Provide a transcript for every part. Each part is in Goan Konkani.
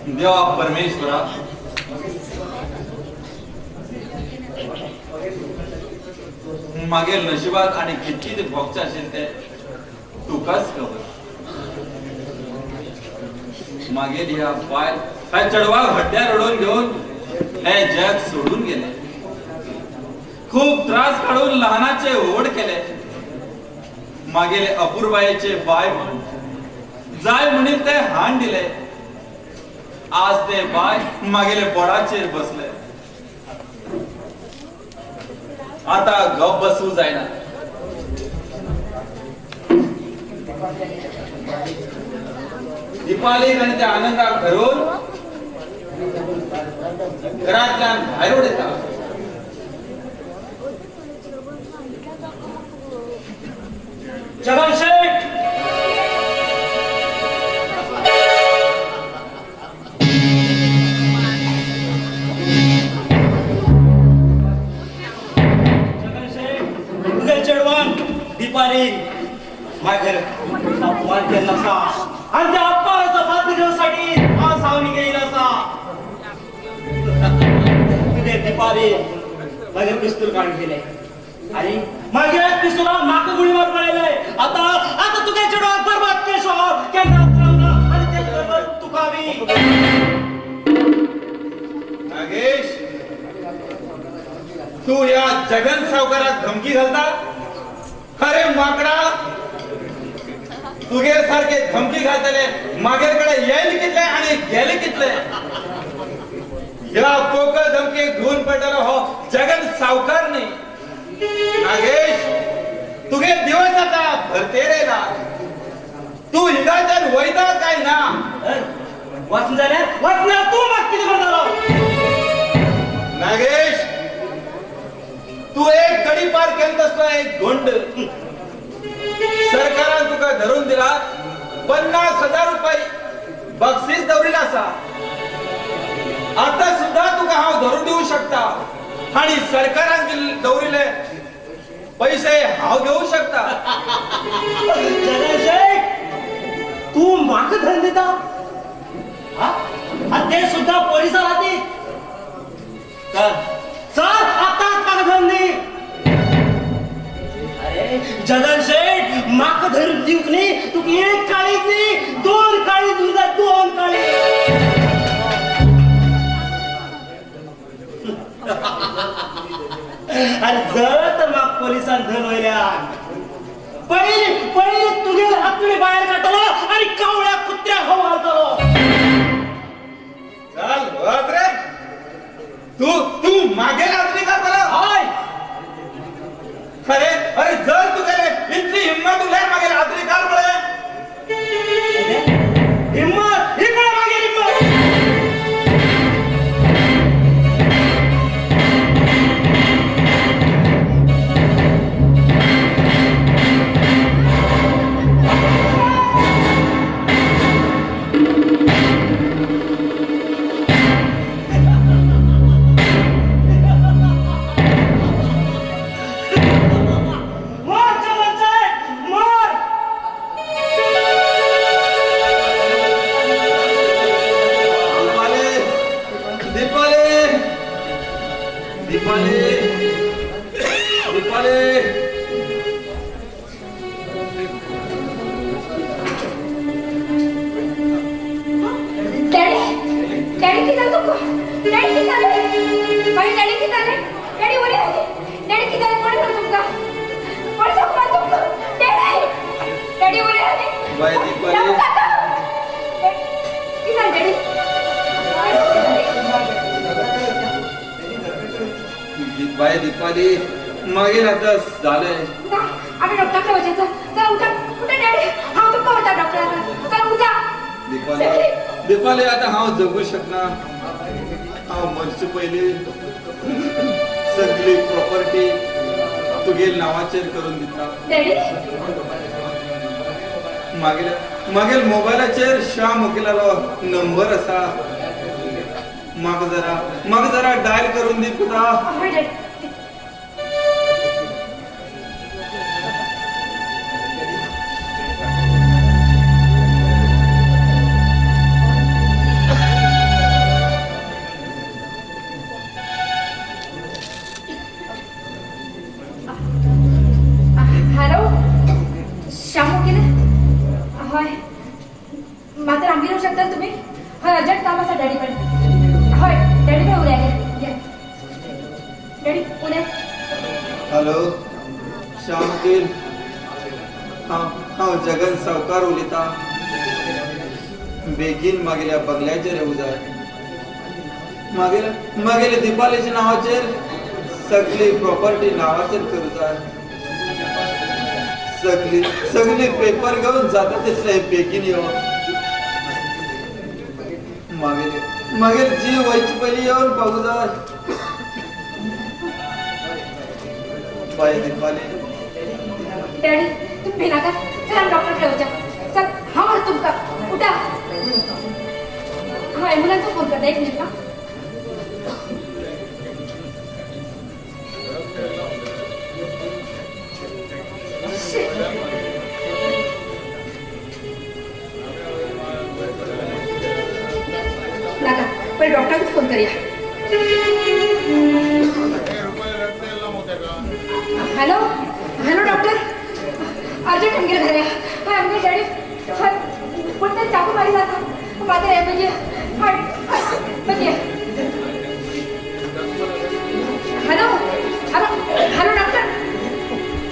देवा परमेश्वरा, मागील नशिबात आणि किती भोगचे असेल ते तुकाच खबर. मागील ह्या बायल ह्या चेडवाक हड्ड्यार रडोवन घेवन हे जग सोडून गेले. खूप त्रास काढून लहानाचे व्हड केले. मागेले अपूर्वायेचे बाय म्हण जाय म्हणील ते हाण दिले. आज ते बाय मागेले बोडाचेर बसले. आता गप बसू जायना. दीपालीक आनी त्या आनंदाक धरून घरांतल्यान भायर उडयता. जगन शेठ, जगन शेठ, तुझे चेडवान दीपाली मागेर अपमान केला असा आणि त्या अपमानाचा बदला घेण्यासाठी आज हांव येईल असा. तुझे दीपाली मागेर पिस्तूल काढून गेले आणि मागेर पिस्तुलान म्हाका गुळी मार पळयले. आता आता तुगे चेडवाक बरबाद केसो हांव केन्नाच रावना आनी तेचे बरोबर तुका बी. नागेश, तू या जगन सावकाराक धमकी घालता? अरे माकडा, तुगे सारखे धमकी घालतले मागेर कडे येयल कितले आणि गेले कितले. या पोकळ धमकी घेऊन पडलेलो हो जगन सावकार नाही. नागेश, तुगे दिवस आता भरतेर येयला. तू हिंगाच्यान वयता काय ना? वाचून जाल्यार वाचना तू म्हाका कितें करतलो? नागेश, तू एक गडी पार केले तसलो एक गुंड. सरकारान तुका धरून दिला 50,000 रुपये बक्षीस दवरिल आसा. आता सुद्धा तुका हांव धरून दिवू शकता आणि सरकारान दवरिले पैसे हांव घेऊ शकता. जगन शेठ, तू म्हाका धरून दिता ते सुद्धा पोलिसां हातीत. चल चल आतांच म्हाका धरून दी. अरे जगन शेठ, म्हाका धरून दिवंक न्ही तुका एक काळीज न्ही दोन काळीज उरता, दोन काळीज. अरे जर तर म्हाका पोलिसान धरून वयल्यान पयलीं पयलीं तुगेले हातुडी भायर काडटलो आनी कावळ्या कुत्र्याक खावंक घालतलो. चल वच रे, तू तू मागेर आदमी करतलो. हय. अरे अरे जर तुगेले इतली हिम्मत उरल्यार मागेर आदमी कर पळय. हिम्मत ही पळय मागीर हिम्मत. मार जगन शेठ, मार. दीपाली, दीपाली, दीपाली, दीपाली. डॅडी, डॅडी कितें जालें तुमकां? डॅडी कितें जालें? मागीर डॅडी कितें जालें? डॅडी वरी जाली. डॅडी कितें जालें? कोणें सांगलें तुमकां? कोणें सांगलें तुमकां? डॅडी, डॅडी वरी जाली. बाय दीपाली. कितें जालें डॅडी? बाय दीपाली, मागीर आता जालें. ना, आमी डॉक्टराकडे वचपाचो. चला उठा, उठा डॅडी, हांव तुमकां व्हरता डॉक्टराकडे. चला उठा. दीपाली, दीपाली, आता हांव जगू शकना. हांव मरचे पयलीं सगळी प्रॉपर्टी तुगे नांवाचेर करून दिता. डॅडी, मागेल मागेल मोबायलाचेर श्याम वकिलालो नंबर आसा. म्हाका जरा डायल करून दी पुता. हय डॅडी. हांव हांव जगन सावकार उलयता. बेगीन मागेल्या बंगल्याचेर येवं जाय. मागेल्या मागेल्या दिपालीच्या नांवाचेर सगळी प्रॉपर्टी नांवाचेर करूं जाय. सगळी सगळी पेपर घेवन जाता तितले बेगीन यो. मागेले मागेर जीव वयचे पयलीं येवन पावूं जाय. बाय दीपाली. डॅडी तुम्ही भिनाका, चल डॉक्टर वचा. चल हांव व्हरता तुमकां. उठा. हांव ॲम्ब्युलन्साक फोन करता. एक मिनिट. नाका, पहिले डॉक्टरांकच फोन करूया. हॅलो हॅलो डॉक्टर, अर्जंट आमगेर घरा या. हय आमगे डॅडी हय कोण तरी चाकू मारी जाता. मात्र हे म्हणजे हय म्हणजे. हॅलो हॅलो हॅलो डॉक्टर,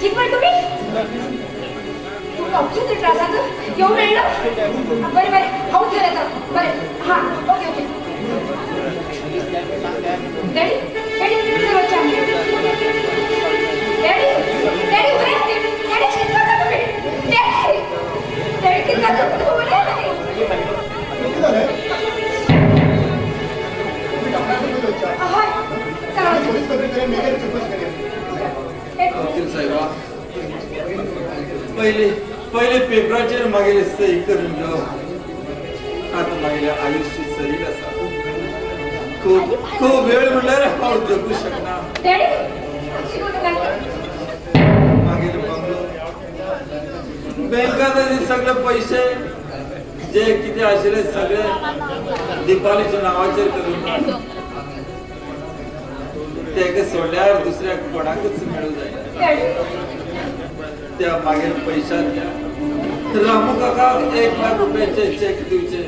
कित म्हण तुमी? तुमकां कितें त्रास आसा? येवंक मेळना? बरें बरें, हांवूच घेवन येता. बरें हां, ओके ओके. डॅडी डॅडी चल वचया आमी. डॅडी डॅडी उबरे. डॅडी कितें करता तुमी? डॅडी डॅडी कितें करता तुमी? उबरे. हय चला वचया. वकील साहेबा, पयले पयले पेपराचेर मागेले सही करून घेव. आतां मागेलें आयुश्य सरील आसा. खूब खूब वेळ म्हणल्यार हांव जगूं शकना. डॅडी शिकवता नाका. मागेले बंगलो, बँकात सगळे पैसे जे कितें आशिल्ले सगळे दीपालीच्या नांवाचेर करून तेका सोडल्यार दुसऱ्या कोणाकूच मेळूं जायना. त्या मागीर पैशांतल्या रामू काकाक 1 लाख रुपयाचे चेक दिवचे.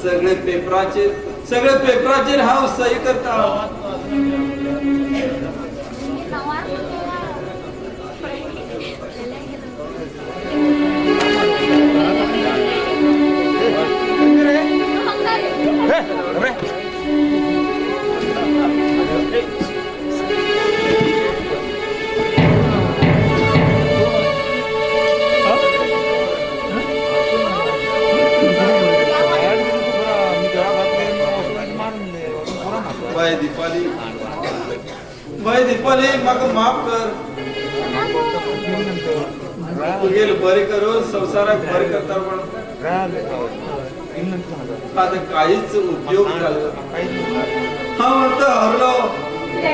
सगळे पेपराचेर सगळे पेपराचेर हांव सही करता. बाय दीपाली, बाय दीपाली, म्हाका माफ कर. तुगेल बरें करून संवसाराक बरें करता पण आतां कांयच उपयोग जालो. हांव आतां हरलो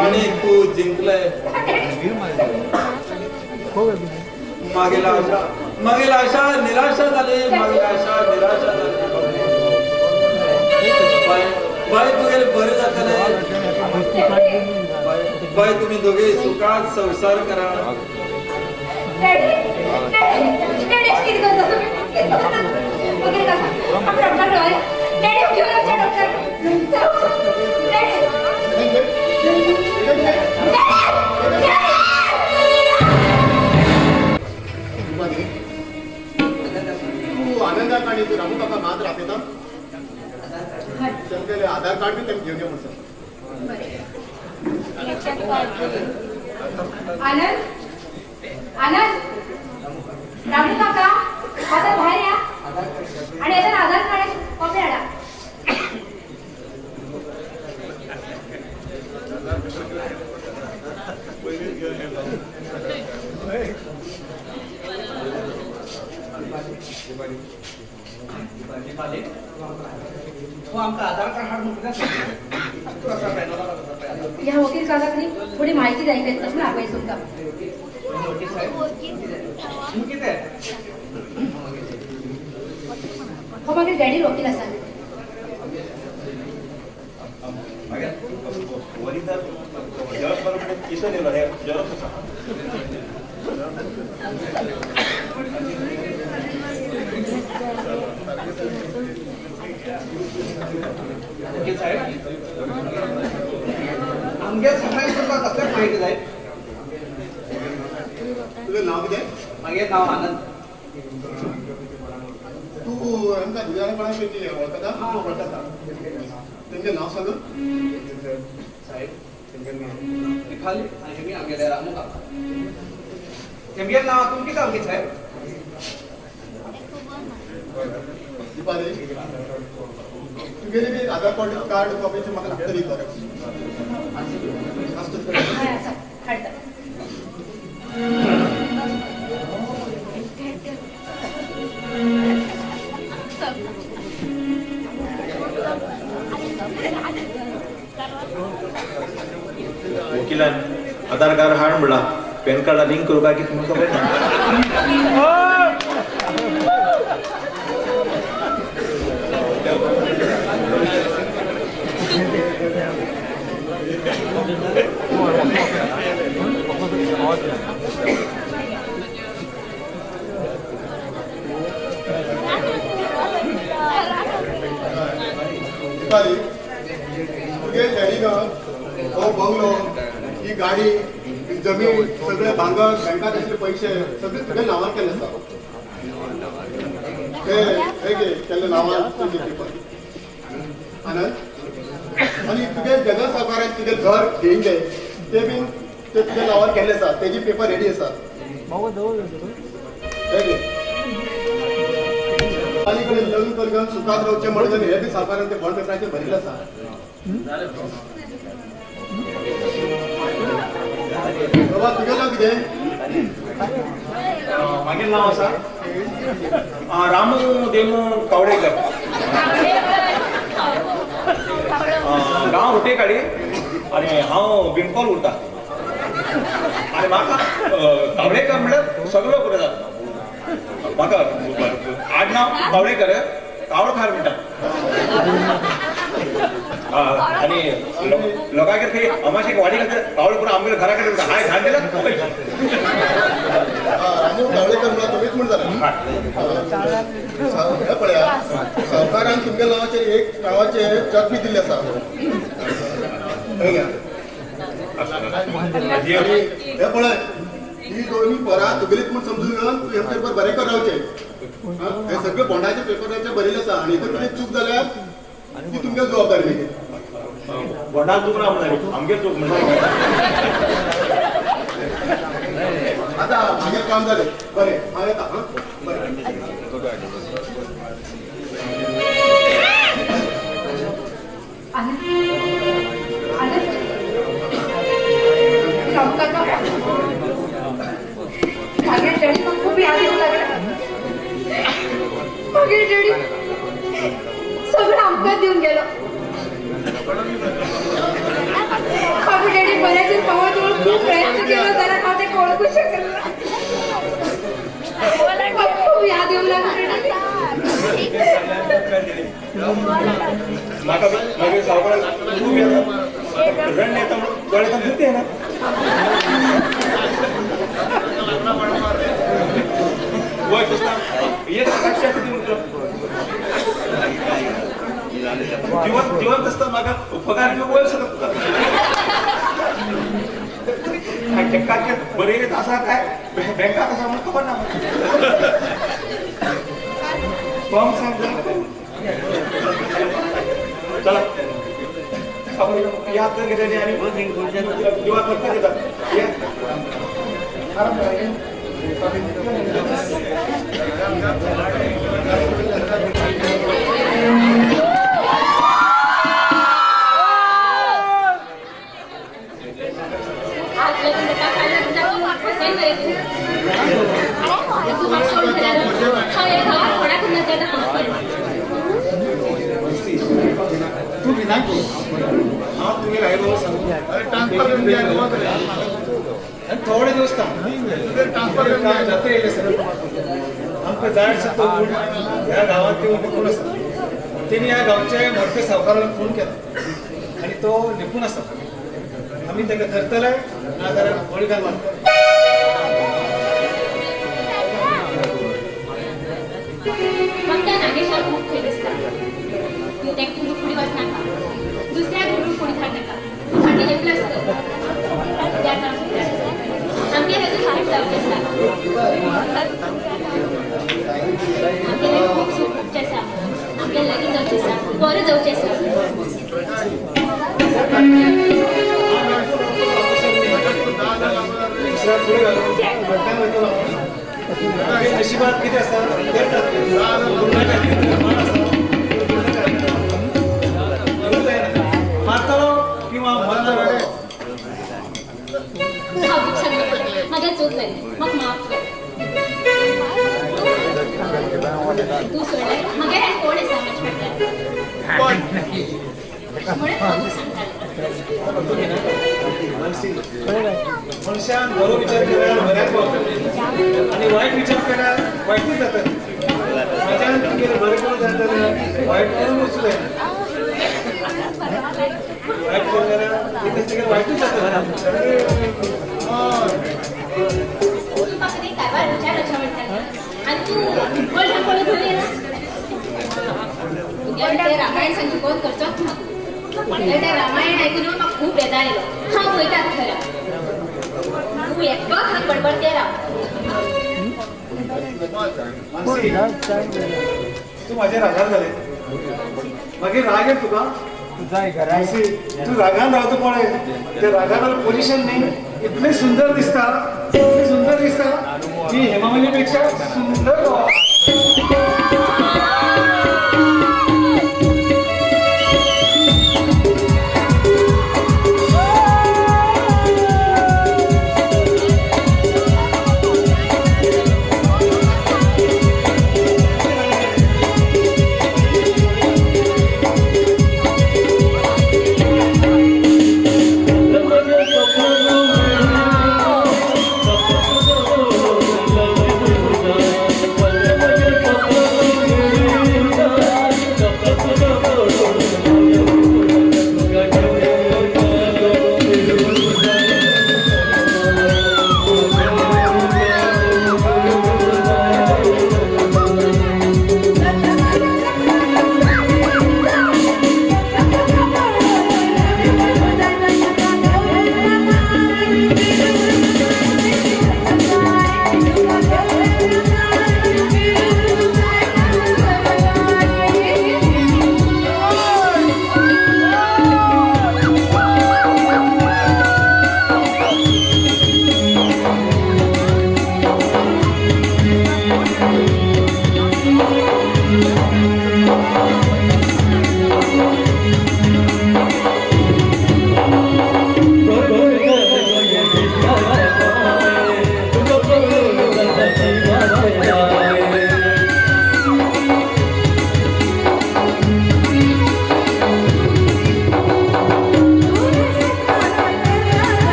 आनी तूं जिंकले. मागेल आशा मागेल आशा निराशा जाली. मागेल आशा निराशा जाली. बाय बाय तुगेले बरें जातलें. बाय तुमी दोगे सुखात संवसार करा. डॅडी डॅडी कितें करता तुमी? कितें करता? वगैरे करता. आमी डॉक्टर वया. डॅडी घेवन वचया डॉक्टर. डॅडी तूं आनंदाक आनी तूं रामू काका मात राखयता. आधार कार्ड बी तेंकां घेवन यो म्हणून. आनंद आनंद, रामू काका आता बाहेर या आणि याच्यात आधार कार्डाची कॉपी आणा. ह्या वकील काकाक थोडी माहिती जाय तशें आपय तुमकां. हो मागीर डॅडी वकील आसा. आमगे सगळ्यांक तुमकां कसलें माहिती जाय? तुझं नाव कितें? मागीर नाव आनंद. तूं आमकां तुज्या कोणाक वळखता? हां वळखता. तेंचें नांव सांग. साहेब खाली आनी आमगेले रामू काका. तेमगेलें नांव तुमकां सामकें साहेब. दीपाली तुगेली बी आधार कार्ड कॉपीची म्हाका लागतली. हाडटा. वकिलान आधार कार्ड हाड म्हणला, पॅन कार्डा लिंक करूं काय कितें म्हणून खबर ना. दीपाली तुगे डॅडी हो बंगलो, ही गाडी, ही जमीन, सगळे भांगर, बँकात आशिल्ले पयशे सगळे तुगे नांवार केल्ले आसा. ते हे घे केल्ले नांवार तुजे पेपर. आनंद आनी तुगे जनरल सावकारान तुगे घर घेयिल्लें ते बीन ते तुज्या नांवार केल्ले आसा, तेजी पेपर रेडी आसा. हे घे. दीपाली कडेन लग्न करून सुखात रावचें म्हणून हे बी सावकारान ते बॉन्ड पेपराचेर भरिल्लें आसा. बाबा तुगेलो कितें? मागीर नांव आसा रामू देमू कावडेकर. गांव रुटेकाडी आनी हांव बिंबकोल उरता. आनी म्हाका कावडेकर म्हणल्यार सगळो करूं जाता. म्हाका आडनांव कावडेकर, कावळखार म्हणटा. आनी लोकांगेर खंय अमाशेक वाडी घालता कावळ करून आमगेर घरा कडेन हाय घाण दिला. रामू कावळेकर म्हणल्यार तुमीच म्हण जालें. हें पळया, सावकारान तुमच्या नांवाचेर एक नांवाचेर चॅक बी दिल्लें आसा. हें पळय, ही दोन्ही परां तुगेलीच म्हूण समजून घेवन तूं हे पेपर बरें कर रावचें. हे सगळे बॉन्डाचे पेपराचे बरयले आसा आनी इतून कितें चूक जाल्यार ती तुमगे जबाबदारी. मागीर बॉन्डाक चूक ना म्हणटा, आमगेर चूक म्हणटा. आतां मागीर काम जालें. बरें हांव येता. हां बरें. आनंद आनंद रामू काका, मागीर डॅडी म्हाका खूब याद येवंक लागला. मागीर डॅडी सगळें आमकां दिवन गेलो. बाबू डॅडी बऱ्याचेर पावत म्हणून खूब प्रयत्न केलो जाल्यार हांव तें वळखूंक शकलें ना. म्हाका खूब याद येवंक लागली. म्हाका मागीर सावकाराक खूब येता, रडणें येता म्हणून दोळ्यांत दुखते येना. वय कृष्णा एक लक्षात दिवन जिवंत जिवंत आसता म्हाका पगार दिवंक वयर सरता. चेकाचेर बरयलें आसा काय बँकात आसा म्हणून खबर ना. फॉर्म सांग. चला याद घेतली आनी जिवाक लक्षात येता. तू विनायक हांव तुगेर आयलो सांगू थोडे दिवस जात्रे येयले सर आमकां जाय आसा तो गुण ह्या गांवांत ते लिपून आसा. तेणी ह्या गांवचे मोठे सावकारान खून केला आनी तो लिपून आसा. आमी ताका धरतले नाजाल्यार गोळी घाल मारतले. फक्त नागेशाक खूब खंय दिसता. तूं तें कुरू फुडें वचनाका, दुसऱ्या गुरू फुडें धाडनाका, तूं फाटीं लेपलो आसतलो. आमगेर अजून जावचें आसा. आमगेलें खूब सूख भोगचें आसा. आमगेलें लागीं जावचें आसा, बरें जावचें आसा. नशिबात कितें आसा तें जातलें. मारतलो किंवा मरतलो. हांव तुका सांगलें, म्हाज्या चूक जाली, म्हाका माफ कर. तूं सोडल्यार म्हगे आनी कोण आसा म्हज्या फाटल्यान? म्हणून हांव तुका सांगतालें. मनशान बरो विचार केल्यार बऱ्याक पावता आनी वायट विचार केल्यार वायटूच जाता. म्हज्यान तुगेलें बरें करूं जाय जाल्यार वायट करून वचूं जायना. वायट करूं जाल्यार तुगेलें वायटूच जाता. तूं म्हाका न्ही कारवार विचार अशें म्हणटालें आनी तूं व्हडल्यान पळोवन घेवन येना. तुगेलें तें रामायण सांगचें बंद करचोच ना. तुगेलें तें रामायण आयकून म्हाका खूब बेजार येयलो. हांव वयता घरा. तूं एकटोच हांगा बडबडते राव. मानसी, तूं म्हाजेर रागार जालें, मागीर राग येता तुका? मानसी, तूं रागान रावता पळय, ते रागान पोजिशन न्ही इतलें सुंदर दिसता, इतलें सुंदर दिसता की हेमामाली पेक्षा सुंदर.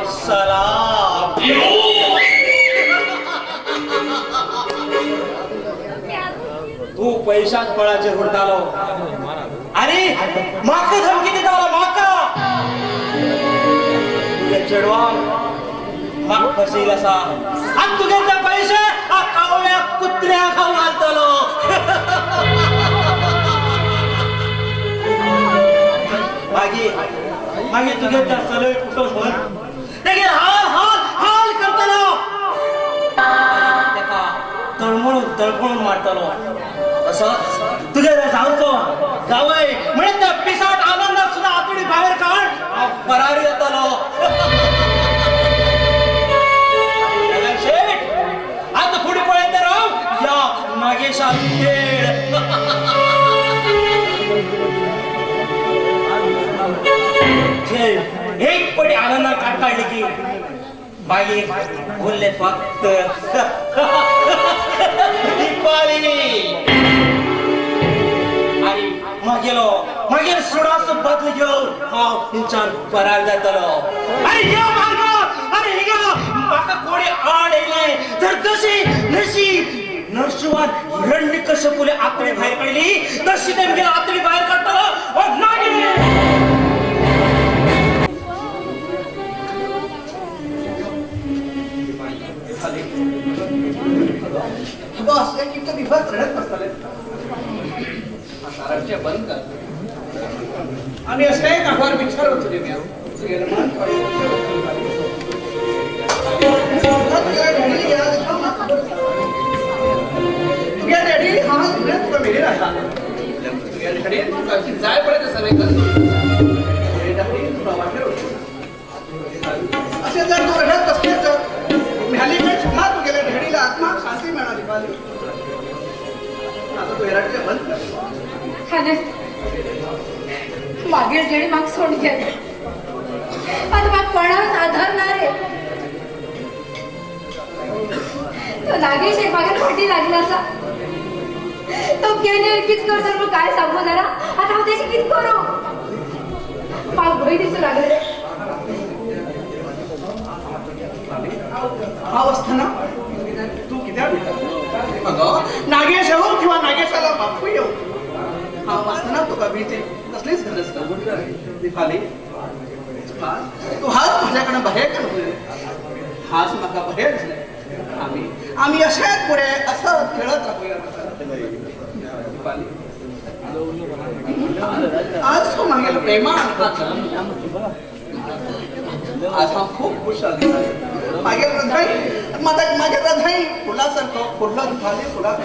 सलाम. तू पैशात बळाचेर उरतालो आणि माका धमकी दितालो माका. चेडवान म्हाका फसयला आसा आनी तुगे ते पयशे कावळ्या कुत्र्या खावंक घालतलो. मागीर मागीर तुगे त्या चलय उठोवन भर तेगेर हाल हाल हाल करतलो, तेका तळमळून तळमळून मारतलो. असोच तुगे जावचो जावय म्हणजे त्या पिसाट आनंदात सुद्धा आतडी भायर काड हांव फरारी जातलो. शेट आतां फुडें पळयत राव या नागेशान खेळ. एक पटी आनंदात काट काडली की मागीर उरले फक्त दीपाली. आनी मागेलो मागीर सुडाचो बदल घेवन हांव थंयच्यान फरार जातलो. आनी ह्या मार्गार आनी हिंगा म्हाका कोणी आड येयलें तर जशी नशी नरशिंवान हिरण्यकश्यपूले आतडी भायर काडली तशी तेमगेली आतडी भायर काडटलो. नागेश बस एक इतको दिवस रडत बसताले. सारांचे बंद कर आनी अशें कांठार विचार वचूं दी तुगे डॅडी हांव तुगे तुका मेरेन आसा तुगे डॅडी तुका जाय पळय तें सगळें कर. तुगे डॅडी तुका वाटेर वचूं अशें जर तूं रडत बसलें तर म्याली कडेन सुद्धा तुगेल्या डॅडीला आत्मा शांती मेळना दिपाली. आतां तूं हेराडचें बंद कर. आनंद मागीर जेणे म्हाका सोडून गेलें आतां म्हाका कोणाक आधार ना रे. तो नागेश एक म्हाका फाटी लागला आसा. तो केन्ना कितें करता म्हूण काय सांगू जाणा. आतां हांव तेजें कितें करूं? म्हाका भंय दिसूं लागले. हांव आसतना तूं कित्याक भिता? अगो नागेश येवं किंवा नागेशाला बापूय येवं, हांव आसतना तुका भिवची कसलीच गरज ना. दिपाली तूं हात म्हज्या कडेन बरें कर, हाच म्हाका बरें दिसलें. आमी आमी अशेंच फुडें असत खेळत रावया. दिपाली आज तूं म्हागेलो प्रेमान आज हांव खूब खूश जालें. मागीर रजाई मागीर रजाई फुलां सारको फुडलो दिपाली फुलां.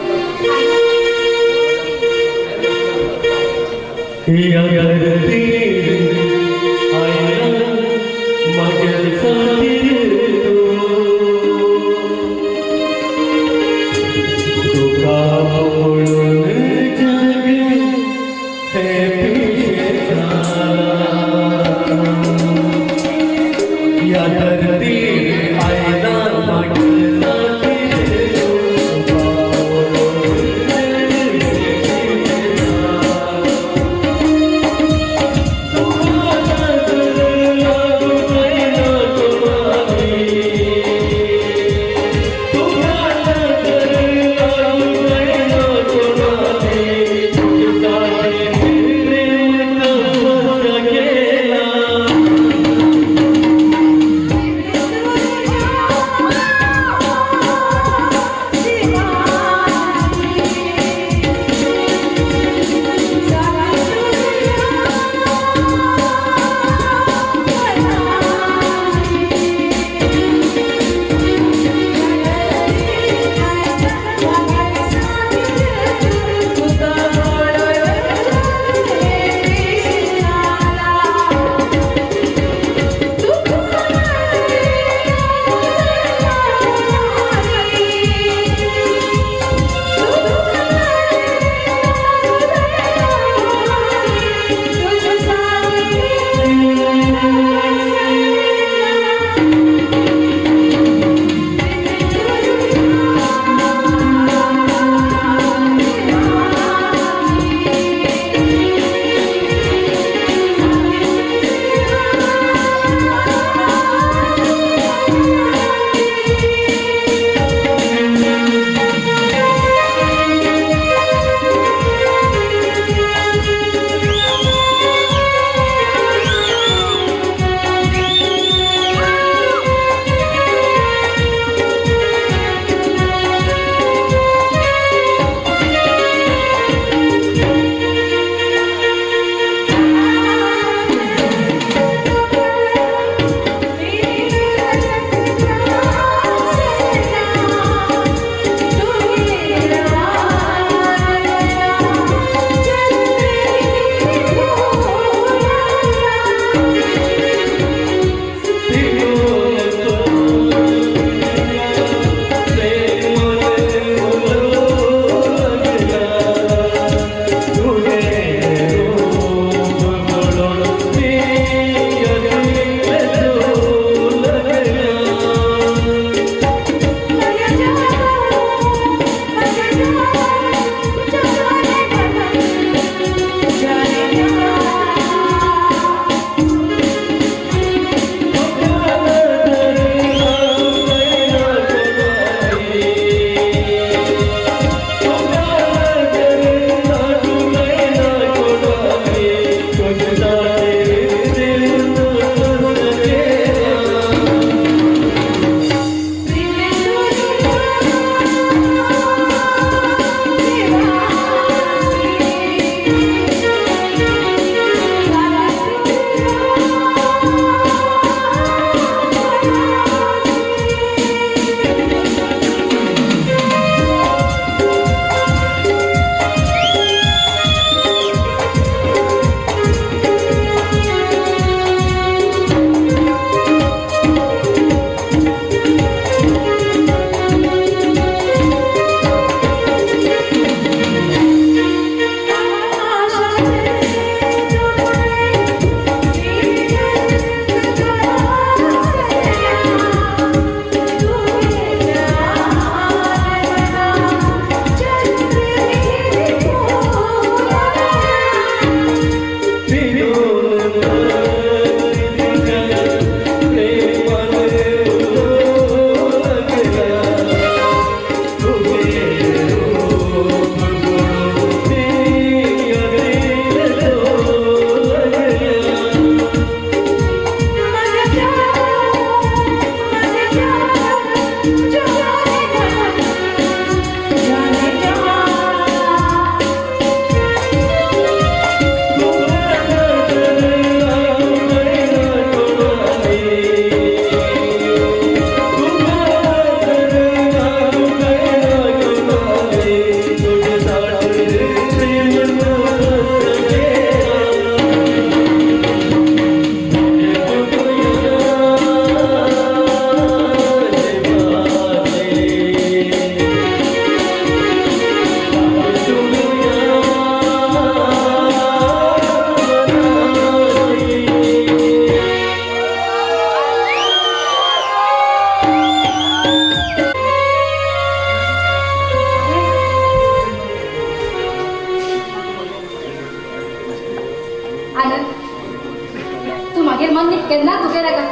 मन न्ही केन्ना दुखय नाका,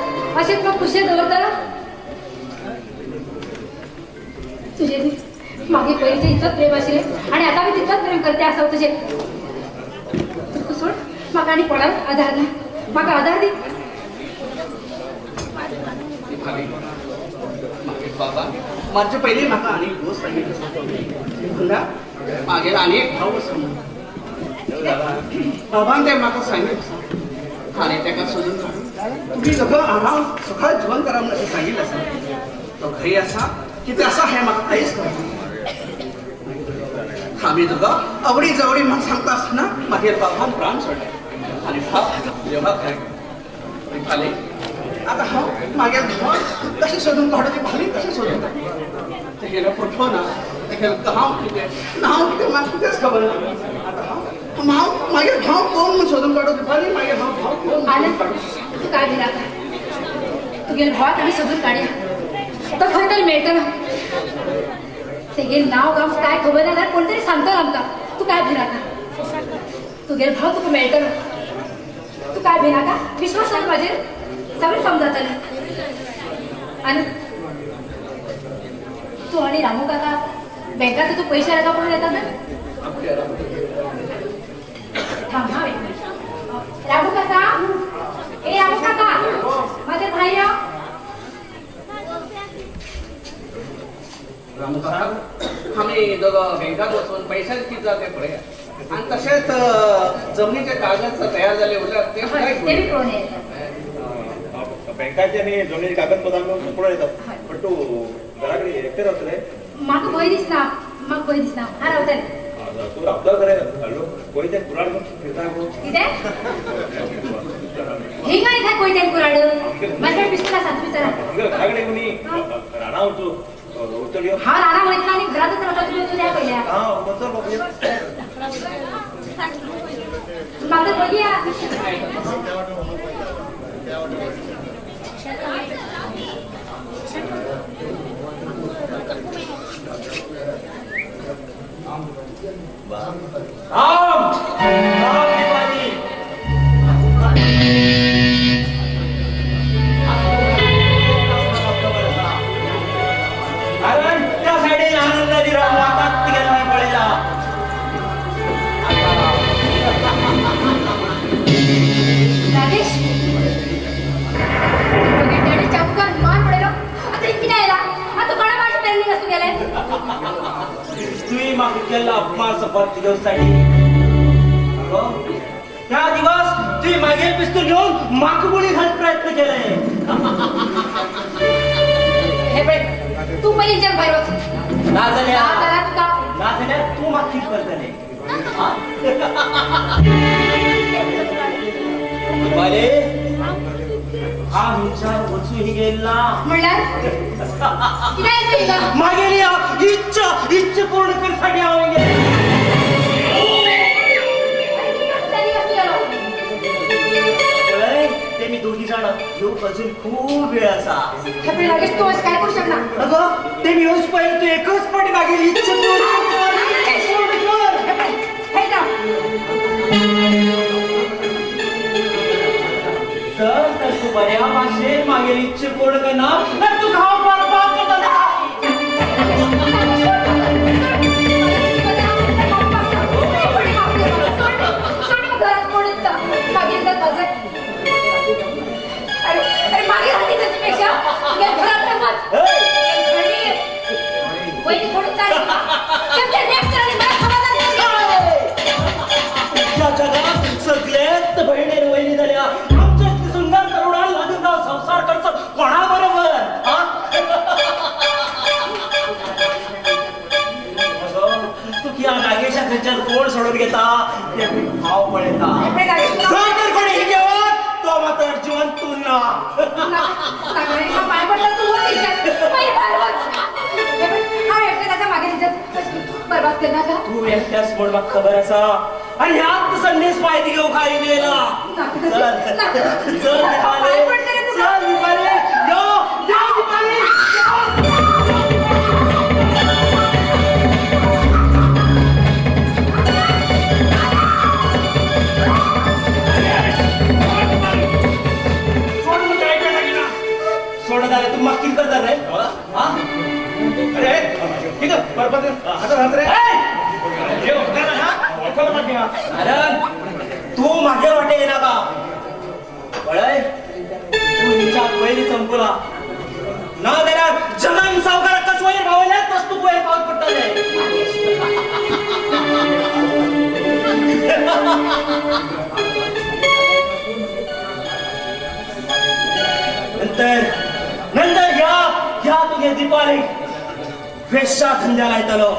अशेंच म्हाका खुशे दवरता. तुजे मागीर पयलींचें इतलोच प्रेम आशिल्लें आनी आतां बी तितलोच प्रेम करते आसा तुजें. तुका सोड म्हाका आनी कोणाक आधार ना, म्हाका आधार दी. बाबा मारचे पयलीं म्हाका आनी गोश्ट सांगितली, मागीर आनी एक भाव आसा. बाबान तें म्हाका सांगितलें आनी ताका सोदून काडून तुमी सगळं आराम सुखात जीवन करा म्हणून अशें सांगिल्लें आसा. तो खंय आसा कितें आसा हें म्हाका कांयच खबर. आमी दोगां आवडी जवडी म्हण सांगता आसतना मागीर बाबान प्राण सोडले आनी भाव देवा खरें फालें आतां हांव मागीर भाव कशें सोदून काडू ती भाली कशें सोदून काडू, तेगेलो फोटो ना, तेगेलो हांव कितें हांव कितें म्हाका कितेंच खबर ना. आतां हांव हांव मागीर भाव कोण म्हूण सोदून काडू ती भाली, मागीर हांव भाव कोण म्हणून काडू. तूं काय भिनाका, तुगेल्या भावाक आमी सोदून काडया, तो खंय तरी मेळटलो. तेगेलें नांव गांव काय खबर ना जाल्यार कोण तरी सांगतलो आमकां. तूं काय भिनाका, तुगेलो भाव तुका मेळटलो. तूं काय भिनाका, विश्वास दवर म्हाजेर, सगळें समजतलें. आनी तूं आनी रामू काका बँकात तुका पयशे येता पळोवन येता तर. थांब हांव एक मिनीट. रामू काका, ए रामू काका, म्हाजे भाई यो. रामू काका आमी दोगां बँकात वचून पयशांत कितें जाता तें पळया आनी तशेंच जमनीचे कागद तयार जाले उरल्यार ते पळोवन येता. बँकाचे आनी जमनीचे कागदपत्रां पळोवन येतात, पण तूं घरा कडेन एकटें रावतलें? म्हाका भंय दिसना, म्हाका भंय दिसना, हांव रावतलें. तूं रावता खरें, हॅलो कोयते कुराड फिरता गो. कितें हिंगा इथे कोयत्यान कुराड? म्हाजे कडेन पिस्तूल आसा, तुमी चला. घरा कडेन कोणी राणा वचू उतर. हांव राणा वयतना आनी घरांतच रावता, तुमी वचून या पयल्या. हां वचो बाबू. म्हाका पळया. राम राम दीपाली, कारण त्या सायडीन आनंदाची राम आतांच तिगेलो हांवें पळयला. नागेश, तुगे डॅडी चाबुकान मार पडयलो, आतां कितें आयला? आतां कोणा मारचें प्लॅनिंग आसूं गेलें? तुवें म्हाका केल्लो अपमान सपत घेवसाठी त्या दिवस तुवें मागीर पिस्तूल घेवन म्हाका गुळी घालूंक प्रयत्न केले. हे पळय, तूं पयलीं हिच्यान भायर वच. ना जाल्यार ना तुका, ना जाल्यार तूं म्हाका कितें करतलें? दीपाली, हांव हिंच्यान वचूं ही गेल ना. म्हणल्यार कितें? मागेली इच्छा इच्छा पूर्ण करसाठी हांव गेलें. पळय ते मी दोगी जाणां येवंक अजून खूब वेळ आसा. नागेश तूं अशें काय करूं शकना. अगो ते मी येवचे पयलीं तूं एकच फावटी मागेली इच्छा पूर्ण कर. चल तर तूं बऱ्या भाशेन मागेली इच्छा पूर्ण करना, तर तुका हांव बरबाद करतलें. अरे मागीर हाती ताचेपेक्षा घरात वच. वयनी थोडं चालेल. जगात सगळ्यात बहिणी वहिनी झाल्या आमच्या सुंदर तरुणान लागून जाव संसार करचो कोणा बरोबर. तू किया नागेशा खंयच्यान कोण सोडून घेता ते हांव पळयता. जर तर कोणी घेवत तो मात्र जिवंत तूं ना. पांय पडला तूं वच हांव एकटें ताच्या मागीर बरबाद करनाका. तूं एकट्याच म्हूण म्हाका खबर आसा आनी ह्याच संदेश म्हायती घेवंक हांवें येयला. चल चल दीपाली, चल दीपाली, यो यो दीपाली. जाल्यार तूं म्हाका कितें करता रे? अरे कितें परपत हाता हात रे? अरे तूं म्हागे वाटे येनाका. पळय तूं हिच्या पयलीं चमकुला ना जाल्यार जगन सावकाराक कसो वयर पावयल्यार तस तूं वयर पावत पडटलें. नंतर नंतर ह्या ह्या तुगे दीपाली वेश्या धंद्या लायतलो.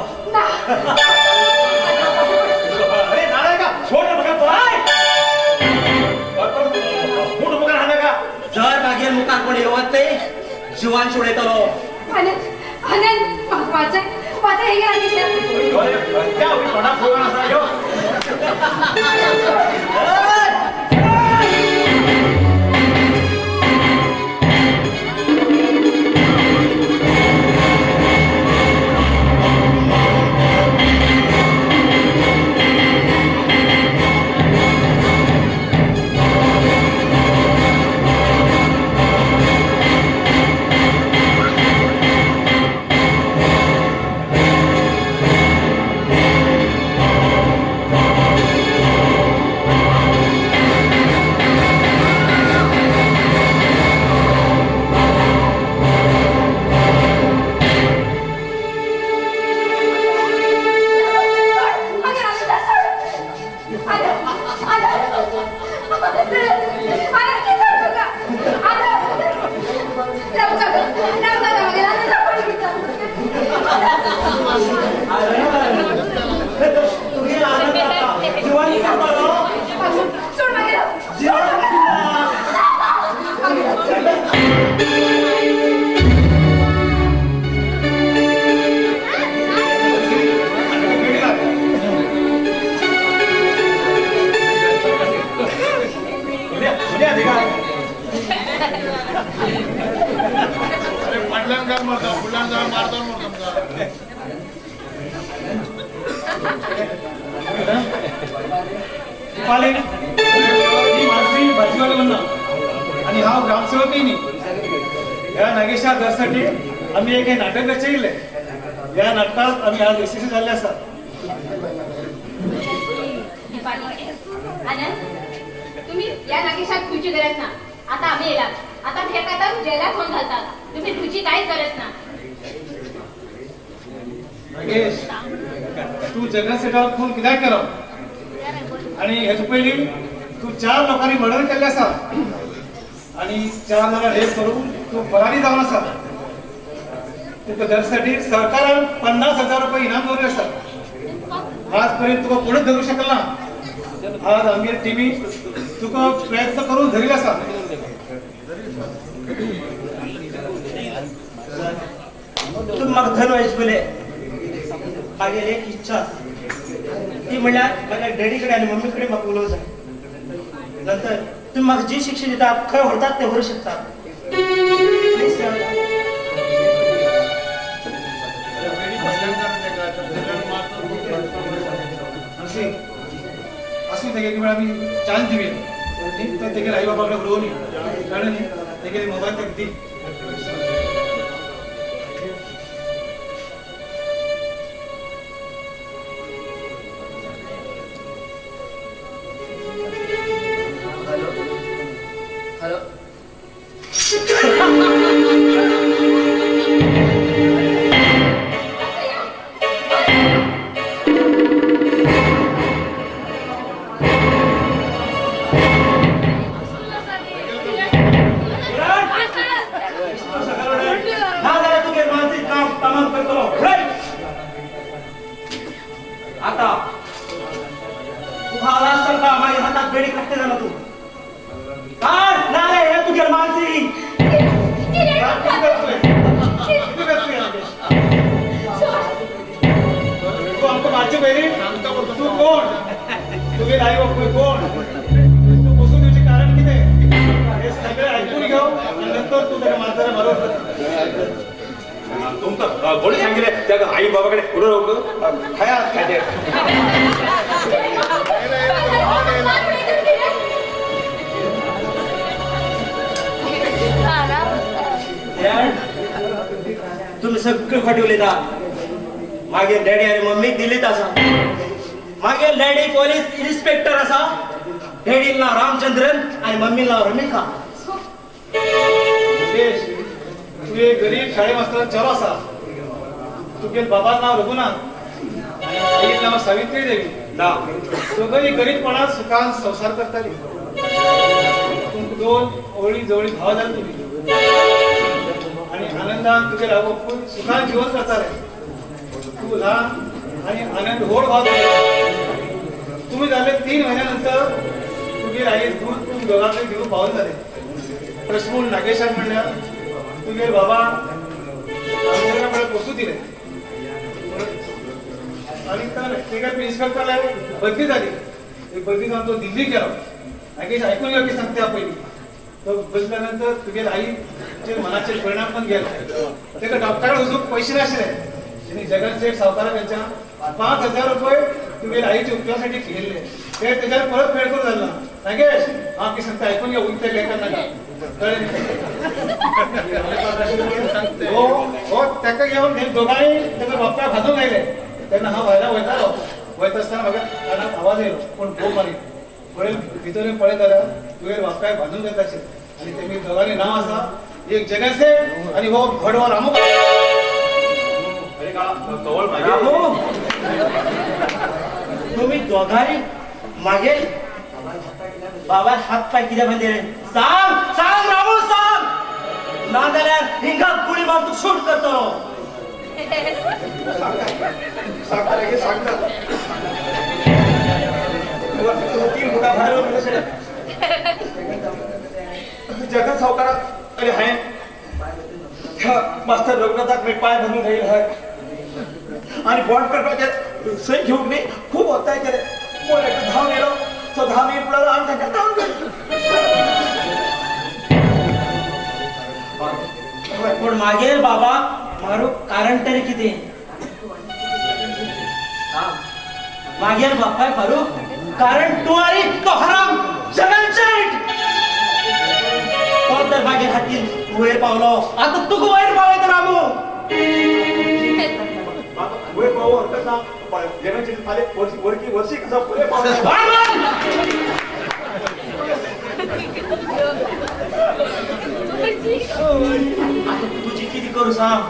अरे नाराय का सोड म्हाका पळय मूठ मुखार हाडनाका. जर मागीर मुखार कोण येवत ते जिवान सोडयतलो. आनंद आनंद वाचय वाचय हे नागेशा. त्या तोंडाक फोडून आसा यो. आणि हांव ग्रामसेवकय न्ही. ह्या नागेशा घरासाठी आमी एक नाटक रचयिल्लें. ह्या नाटकांत आमी आज यशस्वी जाल्ले आसात. आनंद तुम्ही या नागेशाक भिवची गरज ना. आता आम्ही येलात, आता हेका तर जेलात होऊन घालतात. तुम्ही भिवची काहीच गरज ना. नागेश तू जगन सेठाक खून कित्याक केलो आणि हेच्या पयलीं तू 4 लोकांनी मर्डर केल्लें आसा आणि 4 जाणां रेप करून तू फरारी जावन आसा. तुका धरसाठी सरकारान 50,000 रुपये इनाम दवरिल्लें आसा. आजपर्यंत तुका कोणूच धरूंक शकलो ना. आज आमगे टिमी तुका प्रयत्न करून धरिल्लो आसा. तूं म्हाका धन वयच पयलें मागीर एक इच्छा ती म्हणल्यार म्हाज्या डॅडी कडेन आनी मम्मी कडेन म्हाका उलोवंक जाय. नंतर तुम्ही म्हाका जी शिक्षा दितात खंय व्हरतात ते व्हरूं शकतात. Please sir. आसूं तेगे एक वेळ आमी चान्स दिवया. तर तेगेले आई बाबा कडेन उलोवनी कळ्ळें न्ही. तेगेले मोबायल तेका दी. हॅलो आता तुका आवाज सांगता माझ्या हातात बेडी खाते जाणार तू. काढ ना रे हे तुझ्या मानसी. तू आमकां मारचे पयलीं तूं कोण, तुगे आई बापूय कोण, तूं बसून दिवचें कारण कितें हें सगळें आयकून घेव आनी नंतर तूं ताका मारतना बरोबर. तुमकां कोणी सांगिल्लें त्या आई बाबा कडेन उलोवंक खाया खायचें. तुम्ही सगळे खोटे उलयता. मागीर डॅडी आनी मम्मी दिल्लीत आसा. मागीर डॅडी पोलीस इन्स्पेक्टर आसा. डॅडी नांव रामचंद्रन आनी मम्मी नांव रमिका. मुकेश, तूं एक गरीब शाळे मास्तरान चलो आसा. तुगेल बाबा नांव रघुनाथ आनी आईक नांव सावित्री देवी. ना दोगंय गरीबपणात सुखान संवसार करताली. तुमकां दोन ओळी जवळी भाव जाले तुमी आनी आनंदान तुगेल आवय बापूय सुखान जीवन करताले. तूं ल्हान आनी आनंद व्हड भाव जालो. तुमी जाले 3 म्हयन्या नंतर तुगेर आई दूद तुम दोगांकय घेवन पावल जाले. तशें म्हूण नागेशाक म्हणल्यार तुगेर बाबा म्हळ्यार पोसूं दिलें आनी तेका इन्स्पेक्टरला बदली जाली. बदली जावन तो दिल्ली गेलो. नागेश आयकून घेवं की सांगता पयलीं. तो बदल्या नंतर तुगेर आईचेर मनाचेर परिणाम पण गेलो. तेका डॉक्टराक वचूंक पयशे नाशिल्ले. आनी जगन सेठ सावकारा त्यांच्या 5,000 रुपये तुगेर आईच्या उपचारासाठी घेतले. ते त्याच्यावर परत फेड करून झाला. नागेश हांव की सांगता आयकून घे, उलटे लेखन नाका. कळ्ळें? हो हो ताका घेवन दोगांय ताका बापाय भाजून आयले. तेन्ना हांव भायला वयतालो. वयता आसतना म्हाका कानाक आवाज येयलो, पूण भोव मारीत पळय भितर पळयत जाल्यार तुगेर बापाय भाजून घेता आशिल्लें. आनी तेमी दोगांनी नांव आसा एक जगन सेठ आनी हो घडवा रामू. रामू, तुम्ही दोघांनी मागे बाबा हात पाय कित्याक बांदिले? सांग सांग रामू सांग, ना जाल्यार हिंगा गुळी मारून तूं शूट करतलो. सांगता रे, सांगता. 3 फुटा भायर जगन सावकारा. अरे हांवें ह्या मास्तर रघुनाथाक मी पांय धरून राहील हय आनी बॉन्ड करपाचें सही घेवंक न्ही खूब ஒத்தாय केले. कोण एकटो धांवन येयलो, तो धांवन येवन पळयलो आनी तांकां धांवन गेलो. पूण मागीर बाबा मारू कारण तरी कितें? मागीर बापाय मारू कारण तूं आनी तो हराम जगन सेठ. तो तर मागीर हातीन वयर पावलो. आतां तुका वयर पावयता रामू. वयर पावो हरकत ना, पण जगन सेठ फाल्यां वरकी वर्सी कसा वयर पावलो. आतां तुजी कितें करूं सांग?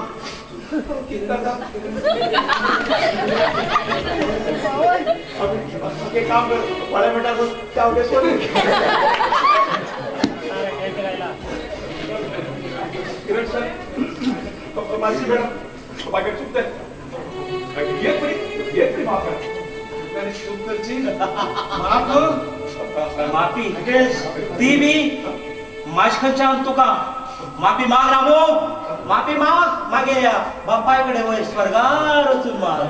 कितें करता? एक काम कर, फाल्यां म्हणटा त्या सोड. किरण सर, मानसी मॅडम, मागीर चुकतंय. एक तरी माफ कर. चूक करची माफ माफी ती बी माझ खंयच्यान तुका माफी माग रामू, माफी माग. मागीर या बापाय कडेन वयर स्वर्गार वचून माग.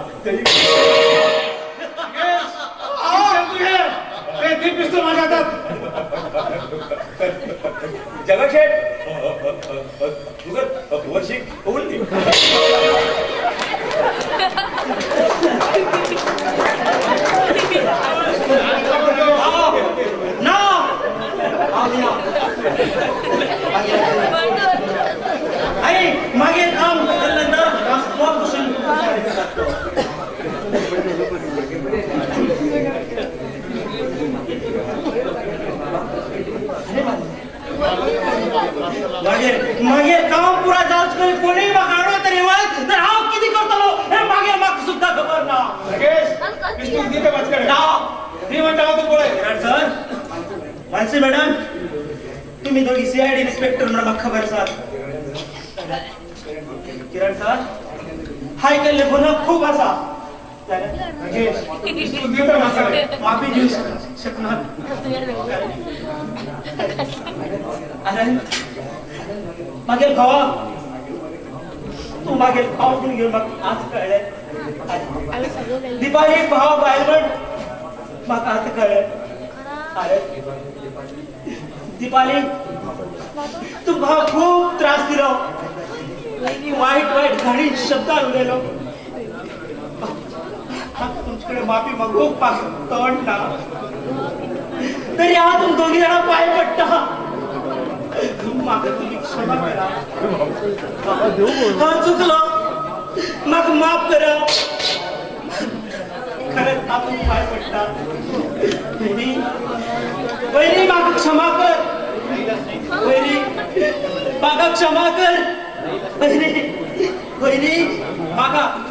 ते पिस्तूल माझ्या हातात. जगन शेठ, तुका वर्षीक उरली. ना अरे मागीर काम केल्यानंतर मागीर मागीर काम पुराय जावचें कोणीय म्हाका हाडून तरी वच तर हांव कितें करतलो हें मागीर म्हाका सुद्दां खबर ना. नागेश, पिस्तूल दी ते म्हाजे कडेन. ना दी म्हणटा हांव, तूं पळय. किरण सर, मानसी मॅडम, तुम्ही दोघी सीआयडी इन्स्पेक्टर म्हणून म्हाका खबर आसा. किरण सर, हाय केल्ले गुन्हा खूब आसा. नागेश, पिस्तूल दी ते म्हाजे कडेन. माफी दिवं शकना. अरे मागीर घोवा, तूं मागीर भाव म्हूण घेवन म्हाका आज कळ्ळें. दिपाळी भाव बायल म्हण म्हाका आतां कळ्ळें. अरे दीपाली, तुमकां खूब त्रास दिलो, वाईट वाईट घाणी शब्दान उलयलो. तुमचे कडेन माफी मागूंक तोंड ना, तरी हांव तुम दोगी जाणां पांय पडटा. म्हाका तुमी क्षमा करा, हांव चुकलो. म्हाका माफ करा. खरेंच तातूंत पांय पडटा. वयनी, वयनी म्हाका क्षमा कर. वयनी म्हाका क्षमा कर. वयनी, वयनी म्हाका